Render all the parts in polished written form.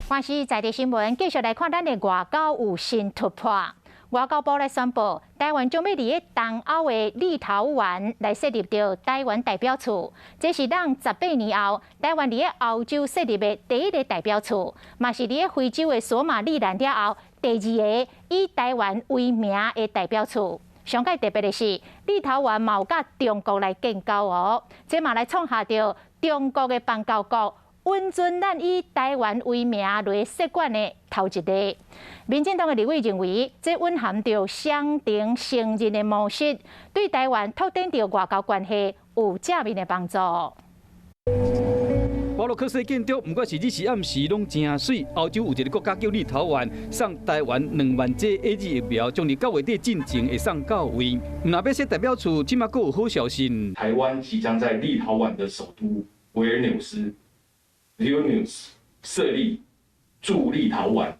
華視在地新聞繼續來看咱的外交有新突破。外交部來宣布，台灣將欲佇咧東歐的立陶宛來設立著台灣代表處，這是咱18年後台灣佇咧歐洲設立的第一个代表處，嘛是佇咧非洲的索馬利蘭了後第二个以台灣為名的代表處。上蓋特別的是，立陶宛嘛有佮中國來建交哦，這嘛來創下著中國的邦交國允准咱以台灣為名來設館的頭一例。民進黨的立委認為，這蘊含著雙重承認的模式，對台灣拓展著外交關係有正面的幫助。巴洛克式建築，毋管是日時暗時，攏誠媠。歐洲有一个國家叫立陶宛，送台灣2萬劑 AZ 疫苗，將佇9月底進前會送到位。毋若欲設代表處，這馬閣有好消息。台灣即將在立陶宛的首都維爾紐斯（Vilnius）設立駐立陶宛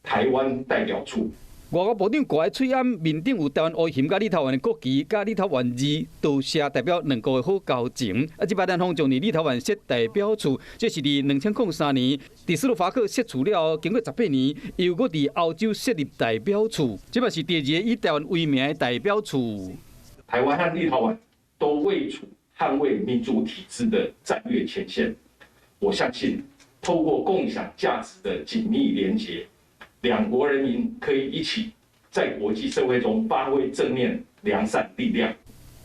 台灣代表處。外交部長掛佇喙罨，面頂有台灣烏熊佮立陶宛的國旗，佮立陶宛字，都寫代表兩國的好交情。啊，這擺咱方將佇立陶宛設代表處，這是佇2003年佇斯洛伐克設處了後，經過十八年，又閣佇歐洲設立代表處，這擺是第二个以台灣為名的代表處。台灣和立陶宛都位處捍衛民主體制的戰略前線，我相信透過共享價值的緊密連結，兩國人民可以一起在國際社會中發揮正面良善力量。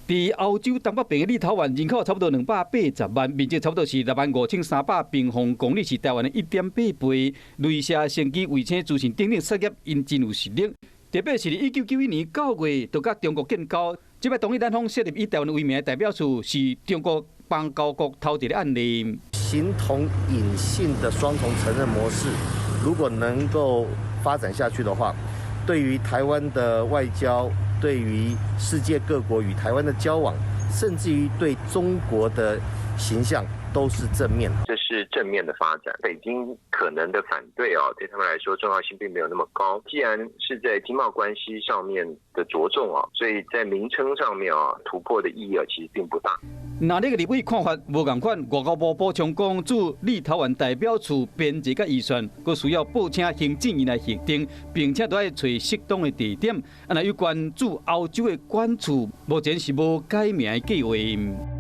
佇歐洲東北邊的立陶宛人口差不多280萬，面積差不多是6萬5300平方公里，是台灣的1.8倍。鐳射生技、衛星資訊等等產業，𪜶真有實力。特別是佇1991年9月，就佮中國建交。這擺同意咱方設立以台灣為名的代表處，是中國邦交國頭一个案例。形同隱性的雙重承認模式，如果能夠發展下去的話，對於台灣的外交，對於世界各國與台灣的交往，甚至於對中國的形象，都是正面。這是正面的發展。北京可能的反對哦，對他們來說重要性並沒有那麼高。既然是在經貿關係上面的着重啊，所以在名稱上面啊突破的意義啊，其實並不大。那這个立委看法無仝款，外交部補充講，駐立陶宛代表處編制佮預算，閣需要報請行政院來核定，並且都愛揣適當的地點。啊，若有關駐歐洲的館處，目前是無改名的計劃。